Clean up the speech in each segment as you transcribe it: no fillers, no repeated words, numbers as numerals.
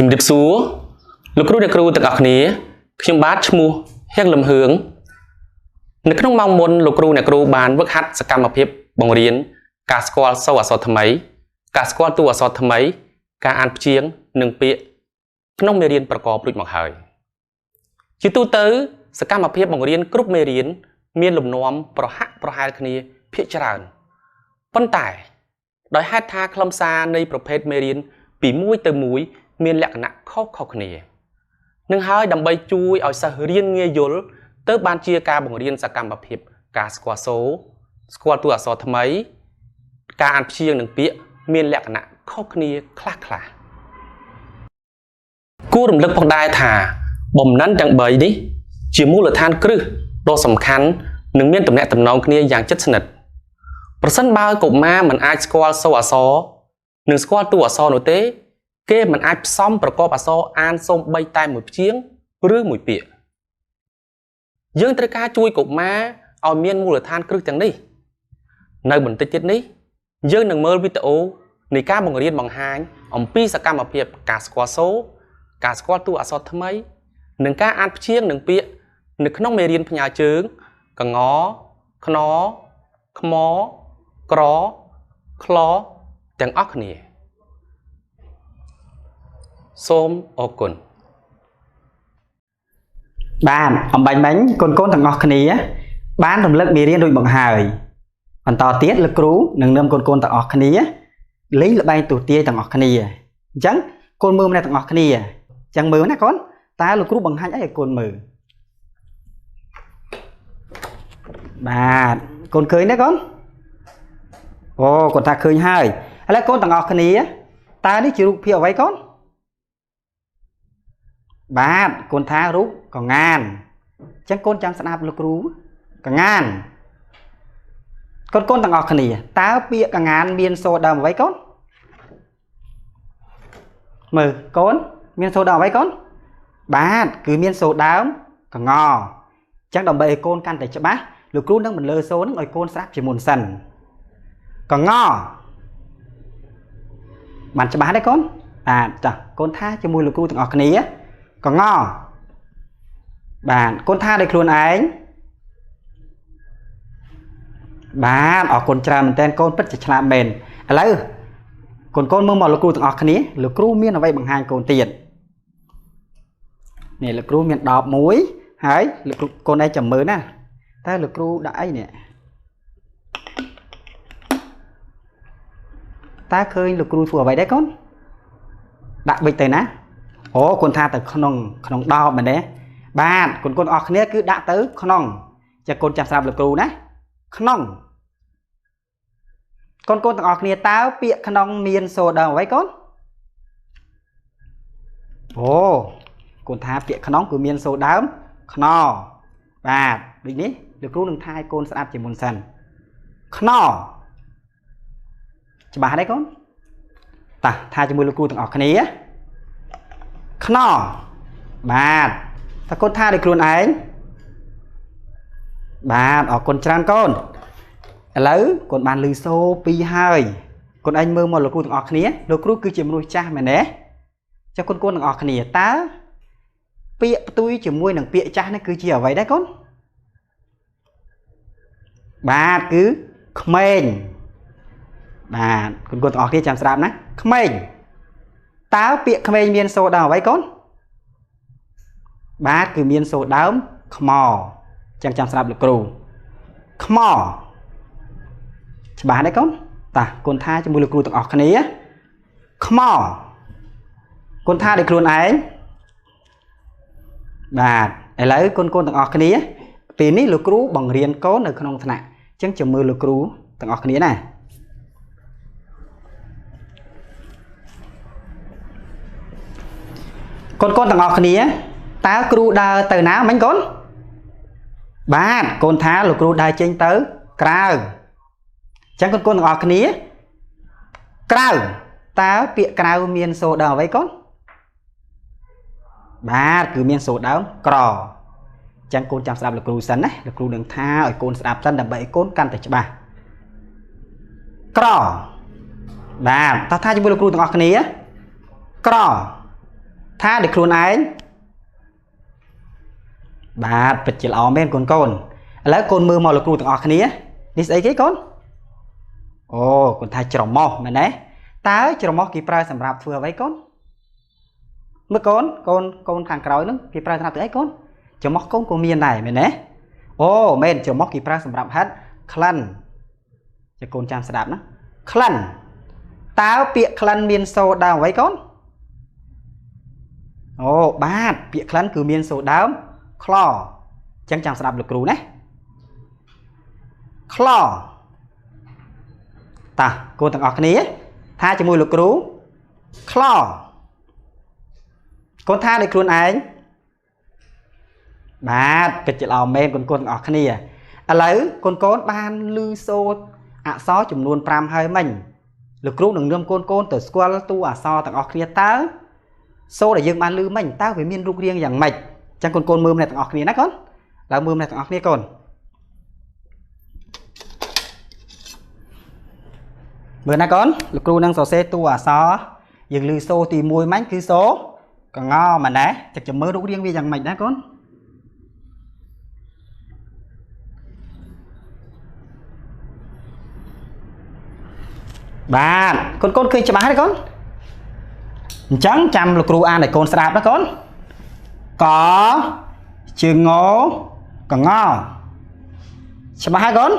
ជំរាបសួរលោកគ្រូអ្នកគ្រូទាំងអស់គ្នាខ្ញុំបាទឈ្មោះហៀងលឹមហឿងនៅក្នុងម៉ោងមុនលោកគ្រូអ្នកគ្រូបានវឹកហាត់សកម្មភាពបង្រៀនការស្គាល់សូរអក្សរថ្មីការស្គាល់តួអក្សរថ្មីការអានព្យាង្គនិងពាក្យក្នុងមេរៀនប្រកបរួចមកហើយជាទូទៅសកម្មភាពបង្រៀនគ្រប់មេរៀនមានលំនាំប្រហាក់ប្រហែលគ្នាភាគច្រើនប៉ុន្តែដោយហេតុថាខ្លឹមសារនៃប្រភេទមេរៀនពីមួយទៅមួយមានលក្ខណៈខុសៗគ្នានឹងហើយដើម្បីជួយឲ្យសិស្សរៀនងាយយល់ទៅបានជាការបង្រៀនសកម្មភាពការស្គាល់សូរស្គាល់តួអក្សរថ្មីការអានព្យាង្គនិងពាក្យមានលក្ខណៈខុសគ្នាខ្លះៗគួររំលឹកផងដែរថាបំណិនទាំង3នេះជាមូលដ្ឋានគ្រឹះដ៏សំខាន់និងមានទំនាក់ទំនងគ្នាយ៉ាងជិតស្និទ្ធប្រសិនបើកុមារមិនអាចស្គាល់សូរអក្សរនិងស្គាល់តួអក្សរនោះទេគេមិនអាចផ្សំប្រកបអក្សរអានសូម្បីតែមួយព្យាង្គឬមួយពាក្យយើងត្រូវការជួយកុមារឲ្យមានមូលដ្ឋានគ្រឹះទាំងនេះនៅបន្តិចទៀតនេះយើងនឹងមើលវីដេអូនៃការបង្រៀនបង្ហាញអំពីសកម្មភាពការស្គាល់សូរការស្គាល់តួអក្សរថ្មីនិងការអានព្យាង្គនិងពាក្យនៅក្នុងមេរៀនផ្ញើជើងកងខ្នខ្មក្រក្លទាំងអស់គ្នាសូមអរគុណបាទអំបញ្ញមិញកូនកូនទាំងអស់គ្នាបានរំលឹកមេរៀនរួចមកហើយបន្តទៀតលោកគ្រូនឹងនាំកូនកូនទាំងអស់គ្នាលេងល្បែងទស្សន៍ទាយទាំងអស់គ្នាអញ្ចឹងកូនមើលម្នាក់ទាំងអស់គ្នាអញ្ចឹងមើលណាកូនតើលោកគ្រូបង្ហាញអីឲ្យកូនមើលបាទកូនឃើញទេកូនអូកូនថាឃើញហើយឥឡូវកូនទាំងអស់គ្នាតើនេះជារូបភាពអ្វីកូនបាទកូនថារូបកងានអញ្ចឹងកូនចាំស្ដាប់លោកគ្រូកងានកូនកូនទាំងអស់គ្នាតើពាក្យកងានមានសូរដើមអ្វីកូនមើលកូនមានសូរដើមអ្វីកូនបាទគឺមានសូរដើមកងអញ្ចឹងដើម្បីឲ្យកូនកាន់តែច្បាស់លោកគ្រូនឹងបន្លឺសូរនឹងឲ្យកូនស្ដាប់ជាមុនសិនកងបានច្បាស់ទេកូនបាទចាស់កូនថាជាមួយលោកគ្រូទាំងអស់គ្នាកងបាទកូនថាដោយខ្លួនឯងបាទអរគុណច្រើនមែនតើកូនពិតជាឆ្លាតមែនឥឡូវកូនកូនមើលមកលោកគ្រូទាំងអស់គ្នាលោកគ្រូមានអ្វីបង្ហាញកូនទៀតនេះលោកគ្រូមានដបមួយហើយលោកគ្រូកូនឯងចាំមើលណាតើលោកគ្រូដាក់អីនេះតើឃើញលោកគ្រូធ្វើអ្វីដែរកូនដាក់បិចទៅណាអូកូនថាទៅក្នុងដបមែនទេបាទកូនកូនអស់គ្នាគឺដាក់ទៅក្នុងចាកូនចាំស្រាប់លោកគ្រូណាក្នុងកូនកូនទាំងអស់គ្នាតើពាក្យក្នុងមានសូរដើមអ្វីកូនអូកូនថាពាក្យក្នុងគឺមានសូរដើមខ្នបាទដូចនេះលោកគ្រូនឹងថាឲ្យកូនស្ដាប់ជាមុនសិនខ្នច្បាស់ទេកូនតោះថាជាមួយលោកគ្រូទាំងអស់គ្នាខ្នបាទតើកូនថាដោយខ្លួនឯងបាទអរគុណច្រើនកូនឥឡូវកូនបានឮសូរពីរហើយកូនឯងមើលមកលោកគ្រូទាំងអស់គ្នាលោកគ្រូគឺជាមនុស្សចាស់មែនទេចុះកូនកូនទាំងអស់គ្នាតើពាក្យផ្ទុយជាមួយនឹងពាក្យចាស់នេះគឺជាអ្វីដែរកូនបាទគឺក្មេងបាទកូនកូនទាំងអស់គ្នាចាំស្ដាប់ណាក្មេងតើពាក្យក្មេងមានសូរដើមអ្វីកូនបាទគឺមានសូរដើមខ្មចឹងចាំស្ដាប់លោកគ្រូខ្មច្បាស់ទេកូនតោះកូនថាជាមួយលោកគ្រូទាំងអស់គ្នាខ្មកូនថាដោយខ្លួនឯងបាទឥឡូវកូនកូនទាំងអស់គ្នាពេលនេះលោកគ្រូបង្រៀនកូននៅក្នុងថ្នាក់ចឹងចាំមើលលោកគ្រូទាំងអស់គ្នាណាកូនកូនទាំងអស់គ្នាតើគ្រូដើរទៅណាមិញកូនបាទកូនថាលោកគ្រូដើរចេញទៅក្រៅអញ្ចឹងកូនកូនទាំងអស់គ្នាក្រៅតើពាក្យក្រៅមានសូរដើមអ្វីកូនបាទគឺមានសូរដើមក្រអញ្ចឹងកូនចាំស្ដាប់លោកគ្រូសិនណាលោកគ្រូនឹងថាឲ្យកូនស្ដាប់សិនដើម្បីឲ្យកូនកាន់តែច្បាស់ក្របាទតោះថាជាមួយលោកគ្រូទាំងអស់គ្នាក្រ ថាដោយខ្លួនឯងបាទពិតជាល្អមែនកូនកូនឥឡូវកូនមើលមកលោកគ្រូទាំងអស់គ្នានេះស្អីគេកូនអូកូនថាច្រមុះមែនទេតើច្រមុះគេប្រើសម្រាប់ធ្វើអ្វីកូនមើលកូនកូនខាងក្រោយហ្នឹងគេប្រើសម្រាប់ធ្វើអីកូនច្រមុះកូនក៏មានដែរមែនទេអូមែនច្រមុះគេប្រើសម្រាប់ហិតក្លិនជាកូនចាំស្ដាប់ណាក្លិនតើពាក្យក្លិនមានសូរដើមអ្វីកូនអូបាទពាក្យក្លិនគឺមានសូរដើមក្លអញ្ចឹងចាំស្ដាប់លោកគ្រូណាក្លតាកូនទាំងអស់គ្នាថាជាមួយលោកគ្រូក្លកូនថាដោយខ្លួនឯងបាទពិតជាល្អមែនកូនកូនទាំងអស់គ្នាឥឡូវកូនកូនបានឮសូរអក្សរចំនួន5ហើយមិញលោកគ្រូនឹងនាំកូនកូនទៅស្គាល់តួអក្សរទាំងអស់គ្នាតើសូរដែលយើងបានឮមិញតើវាមានរូបរាងយ៉ាងម៉េចអញ្ចឹងកូនកូនមើលម្នាក់ទាំងអស់គ្នាណាកូនឡើងមើលម្នាក់ទាំងអស់គ្នាកូនមើលណាកូនលោកគ្រូនឹងសរសេរតួអក្សរយើងឮសូរទី1មិញគឺសូរកងមែនទេចឹងចាំមើលរូបរាងវាយ៉ាងម៉េចណាកូនបាទកូនកូនឃើញច្បាស់ទេកូនអញ្ចឹងចាំលោកគ្រូអានឲ្យកូនស្ដាប់ណាកូនកជើងងកងច្បាស់ហើយកូន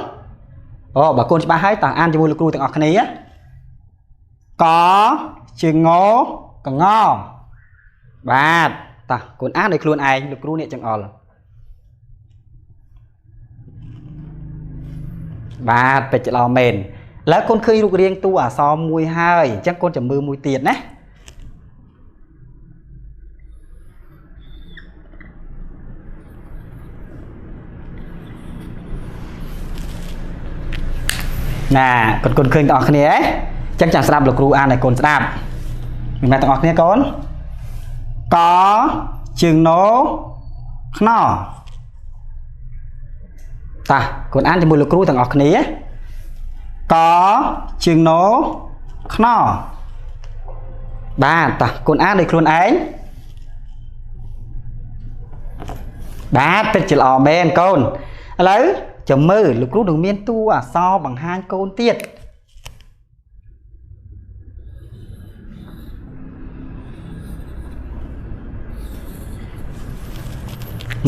អូបើកូនច្បាស់ហើយតោះអានជាមួយលោកគ្រូទាំងអស់គ្នាកជើងងកងបាទតោះកូនអានដោយខ្លួនឯងលោកគ្រូអ្នកចង្អុលបាទពេជ្រល្អមែនឥឡូវកូនឃើញរូបរាងតួអក្សរមួយហើយអញ្ចឹងកូនចាំមើលមួយទៀតណាណាកូនកូនឃើញទាំងអស់គ្នាហ៎អញ្ចឹងចាំស្ដាប់លោកគ្រូអានឲ្យកូនស្ដាប់មានមែនទាំងអស់គ្នាកូនកជើងណូខ្នតាកូនអានជាមួយលោកគ្រូទាំងអស់គ្នាកជើងណូខ្នបាទតាកូនអានដោយខ្លួនឯងបាទពិតជាល្អមែនកូនឥឡូវចាំមើលលោកគ្រូនឹងមានតួអក្សរបង្ហាញកូនទៀត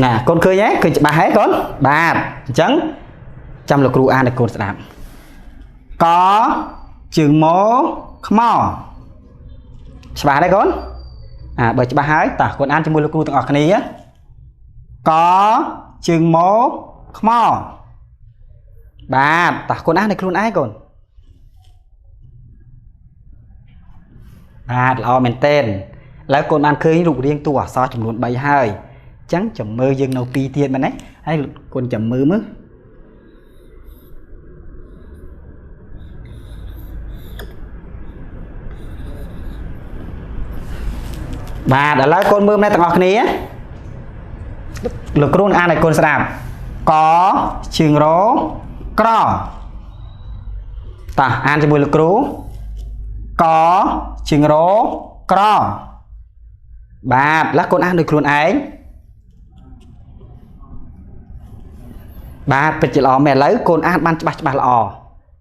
ណាកូនឃើញទេឃើញច្បាស់ហើយកូនបាទអញ្ចឹងចាំលោកគ្រូអានឲ្យកូនស្ដាប់កជើងម៉ខ្មច្បាស់ទេកូនអាបើច្បាស់ហើយតោះកូនអានជាមួយលោកគ្រូទាំងអស់គ្នាកជើងម៉ខ្មបាទតោះកូនអានឲ្យខ្លួនឯងកូនបាទល្អមែនទែនឥឡូវកូនបានឃើញរូបរាងតួអក្សរចំនួន3ហើយអញ្ចឹងចាំមើលយើងនៅ2ទៀតមែនទេហើយកូនចាំមើលមើលបាទឥឡូវកូនមើលម្នាក់ទាំងអស់គ្នាលោកគ្រូអានឲ្យកូនស្ដាប់កជើងរក្រតោះអានជាមួយលោកគ្រូកជើងរក្របាទឡះកូនអានដោយខ្លួនឯងបាទពិតជាល្អមែនឥឡូវកូនអានបានច្បាស់ច្បាស់ល្អ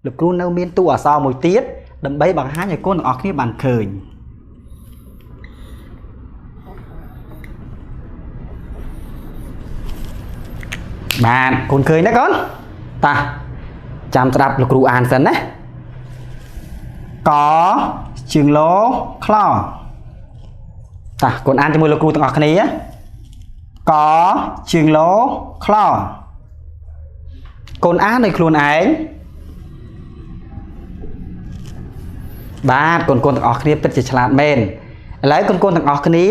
លោកគ្រូនៅមានតួអក្សរមួយទៀតដើម្បីបង្ហាញឲ្យកូនទាំងអស់គ្នាបានឃើញបាទកូនឃើញទេកូនតាចាំស្ដាប់លោកគ្រូអានសិនណាកជើងលោក្លតាកូនអានជាមួយលោកគ្រូទាំងអស់គ្នាកជើងលោក្លកូនអានដោយខ្លួនឯងបាទកូនកូនទាំងអស់គ្នាពិតជាឆ្លាតមែនឥឡូវកូនកូនទាំងអស់គ្នា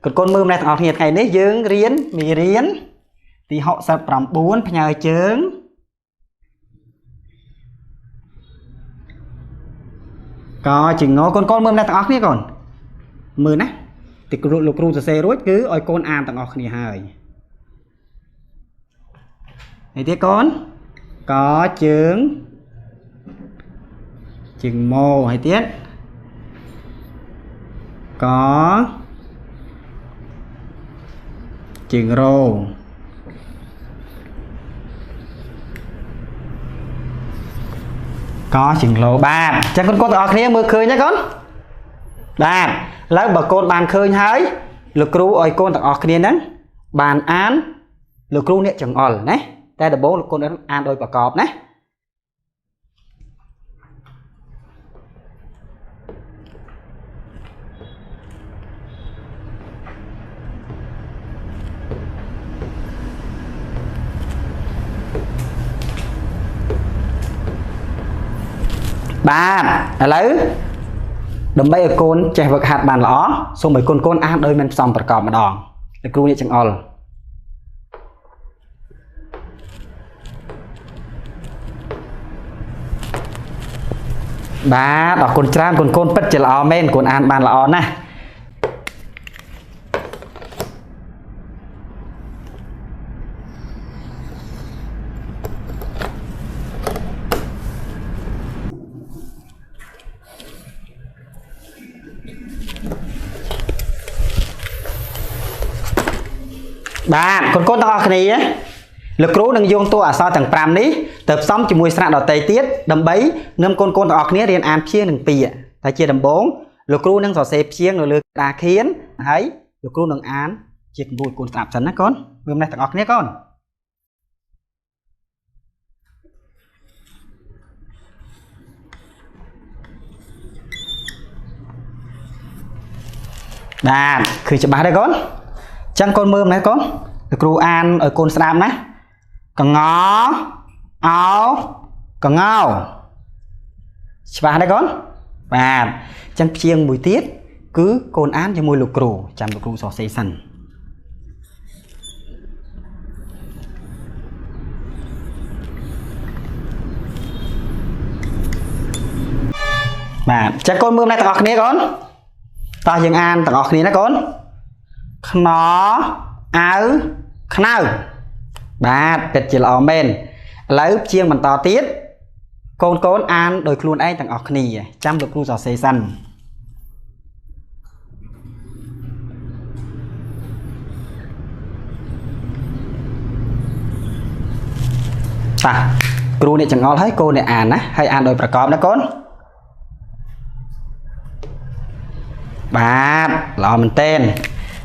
កូនកូនមើលម្នាក់ទាំងអស់គ្នាថ្ងៃនេះយើងរៀនមេរៀនទី69ផ្ញើជើងកជើងងកូនកូនមើលម្នាក់ទាំងអស់គ្នាកូនមើលណាទីគ្រូលោកគ្រូសរសេររួចគឺឲ្យកូនអានទាំងអស់គ្នាហើយនេះទៀតកូនកជើងជើងម៉ូហើយទៀតក ជើងរោកជើងលោបាទអញ្ចឹងកូនកូនទាំងអស់គ្នាមើលឃើញទេកូនបាទឥឡូវបើកូនបានឃើញហើយលោកគ្រូឲ្យកូនទាំងអស់គ្នាហ្នឹងបានអានលោកគ្រូអ្នកចង្អុលណាតែដំបូងលោកកូនអានដោយប្រកបណាបាទឥឡូវដើម្បីឲ្យកូនចេះវឹកហាត់បានល្អសូមឲ្យកូនកូនអានដោយមិនផ្សំប្រកបម្ដងលោកគ្រូអ្នកចង្អុលបាទអរគុណច្រើនកូនកូនពិតជាល្អមែនកូនអានបានល្អណាស់បាទកូនកូនទាំងអស់គ្នាលោកគ្រូនឹងយោងតួអក្សរទាំង5នេះទៅផ្សំជាមួយស្រៈដទៃទៀតដើម្បីនាំកូនកូនទាំងអស់គ្នារៀនអានព្យាង្គនិងពាក្យតែជាដំបូងលោកគ្រូនឹងសរសេរព្យាង្គនៅលើក្តារខៀនហើយលោកគ្រូនឹងអានជាគំរូឲ្យកូនស្ដាប់សិនណាកូនមើលម្លេះទាំងអស់គ្នាកូនបាទគឺច្បាស់ទេកូនចឹងកូនមើលម្លេះកូនលោកគ្រូអានឲ្យកូនស្ដាប់ណាកងអោកងោច្បាស់ទេកូនបាទចឹងព្យាង្គមួយទៀតគឺកូនអានជាមួយលោកគ្រូចាំលោកគ្រូសរសេរសិនបាទចឹងកូនមើលម្លេះទាំងអស់គ្នាកូនតោះយើងអានទាំងអស់គ្នាណាកូនខ្នអៅខ្នៅបាទពិតជាល្អមែនឥឡូវព្យាង្គបន្តទៀតកូនកូនអានដោយខ្លួនឯងទាំងអស់គ្នាចាំលោកគ្រូសរសេរសិនតាគ្រូអ្នកចង្អុលហើយកូនអ្នកអានណាហើយអានដោយប្រកបណាកូនបាទល្អមែនទែន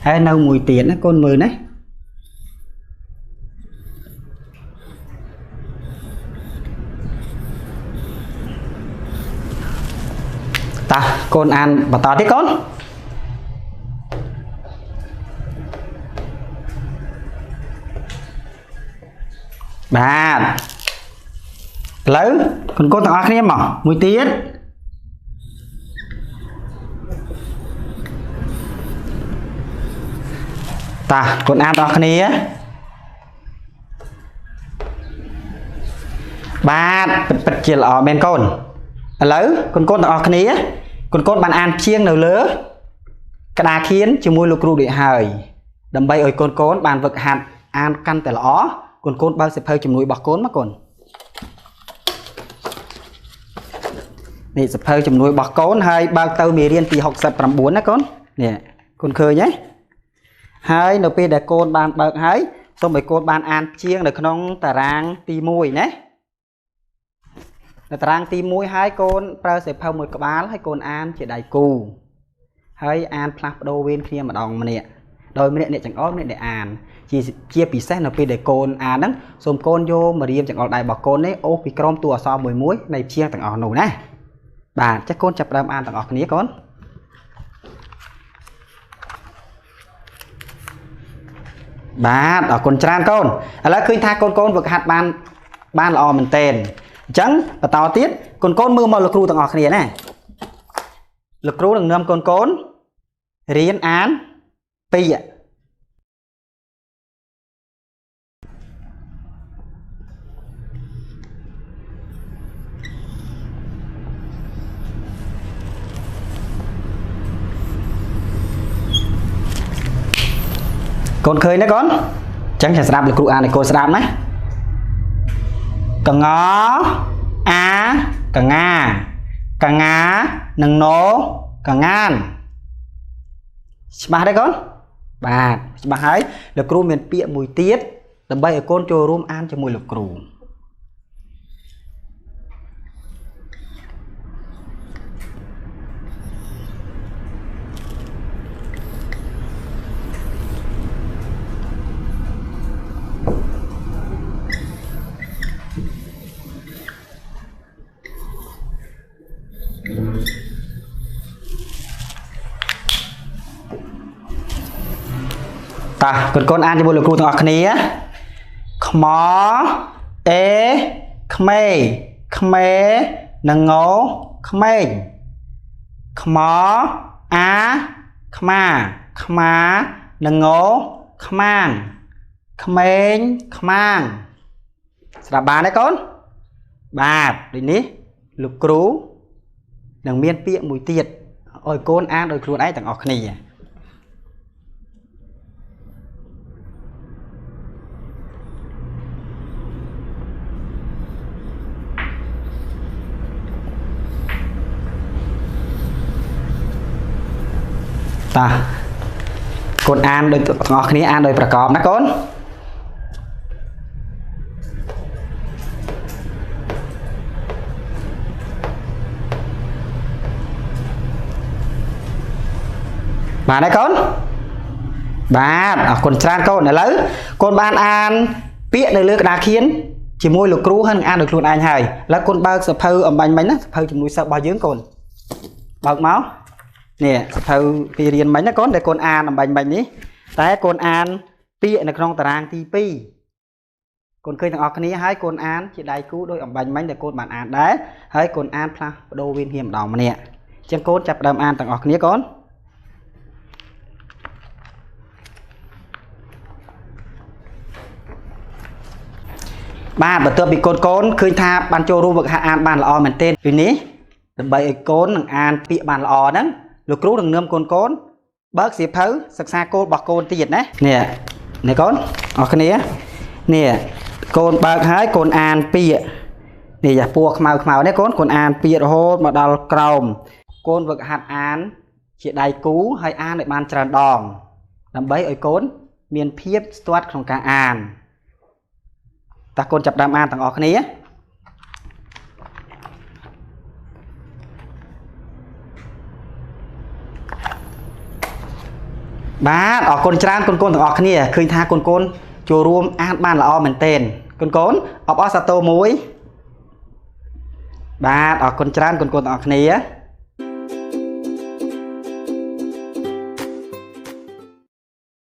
ហើយនៅមួយទៀតណាកូនមើលណាតាកូនអានបន្តទៀតកូនបាទឥឡូវកូនៗទាំងអស់គ្នាមកមួយទៀតតាកូនអានទាំងអស់គ្នាបាទពិតជាល្អមែនកូនឥឡូវកូនកូនទាំងអស់គ្នាកូនកូនបានអានព្យាង្គនៅលើក្តារខៀនជាមួយលោកគ្រូដូចហើយដើម្បីឲ្យកូនកូនបានវឹកហាត់អានកាន់តែល្អកូនកូនបើកសៀវភៅជំនួយរបស់កូនមកកូននេះសៀវភៅជំនួយរបស់កូនហើយបើកទៅមេរៀនទី69ណាកូននេះកូនឃើញទេហើយនៅពេលដែលកូនបានបើកហើយសូមឲ្យកូនបានអានព្យាង្គនៅក្នុងតារាងទី1ណានៅតារាងទី1ហើយកូនប្រើសៀវភៅមួយក្បាលហើយកូនអានជាដៃគូហើយអានផ្លាស់ប្ដូរវេនគ្នាម្ដងម្នាក់ដោយម្នាក់អ្នកចង្អុលម្នាក់អ្នកអានជាពិសេសនៅពេលដែលកូនអានហ្នឹងសូមកូនយកម្រាមចង្អុលដៃរបស់កូននេះអូសពីក្រោមតួអក្សរមួយមួយនៃព្យាង្គទាំងអស់នោះណាបាទចាស់កូនចាប់ផ្ដើមអានទាំងអស់គ្នាកូនបាទអរគុណច្រើនកូនឥឡូវឃើញថាកូនកូនវឹកហាត់បានល្អមែនទែនអញ្ចឹងបន្តទៀតកូនកូនមើលមកលោកគ្រូទាំងអស់គ្នាណាលោកគ្រូនឹងនាំកូនកូនរៀនអានពាក្យកូនឃើញទេកូនអញ្ចឹងចាំស្ដាប់លោកគ្រូអានឲ្យកូនស្ដាប់ណាកងអាកងាកងានិងណកងានច្បាស់ទេកូន បាទច្បាស់ហើយលោកគ្រូមានពាក្យមួយទៀតដើម្បីឲ្យកូនចូលរួមអានជាមួយលោកគ្រូ តោះកូនកូនអានជាមួយលោកគ្រូទាំងអស់គ្នាខ្មអេក្មេក្មេនិងងក្មេងខ្មអាខ្មាខ្មានិងងខ្មាងក្មេងខ្មាងស្រាប់បានទេកូនបាទដូចនេះលោកគ្រូនឹងមានពាក្យមួយទៀតឲ្យកូនអានដោយខ្លួនឯងទាំងអស់គ្នា តោះកូនអានដោយទាំងអស់គ្នាអានដោយប្រកបណាកូនបាទទេកូនបាទអរគុណច្រើនកូនឥឡូវកូនបានអានពាក្យនៅលើក្តារខៀនជាមួយលោកគ្រូហើយនឹងអានដោយខ្លួនឯងហើយឥឡូវកូនបើកសភៅអំបញ្ញមិញណាសភៅជំនួយសិស្សរបស់យើងកូនបើកមកនេះសភៅពីរៀនមិញណាកូនដែលកូនអានអំបញ្ញមិញនេះតែកូនអានពាក្យនៅក្នុងតារាងទី2កូនឃើញទាំងអស់គ្នាហើយកូនអានជាដៃគូដោយអំបញ្ញមិញដែលកូនបានអានដែរហើយកូនអានផ្លាស់ប្ដូរវេនគ្នាម្ដងម្នាក់អញ្ចឹងកូនចាប់ផ្ដើមអានទាំងអស់គ្នាកូនបាទបន្ទាប់ពីកូនកូនឃើញថាបានចូលរួមវឹកហាត់អានបានល្អមែនទែនពីនេះដើម្បីឲ្យកូននឹងអានពាក្យបានល្អហ្នឹងលោកគ្រូនឹងនាំកូនកូនបើកសៀវភៅសិក្សាគោលរបស់កូនទៀតណានេះនេះកូនអរគ្នានេះកូនបើកហើយកូនអានពាក្យនេះយ៉ាពណ៌ខ្មៅខ្មៅនេះកូនកូនអានពាក្យរហូតមកដល់ក្រោមកូនវឹកហាត់អានជាដៃគូហើយអានឲ្យបានច្រើនដងដើម្បីឲ្យកូនមានភាពស្ទាត់ក្នុងការអានតើកូនចាប់ដើមអានទាំងអស់គ្នាបាទអរគុណច្រើនកូនកូនទាំងអស់គ្នាឃើញថាកូនកូនចូលរួមអានបានល្អមែនទែនកូនកូនអបអរសាទរមួយបាទអរគុណច្រើនកូនកូនទាំងអស់គ្នា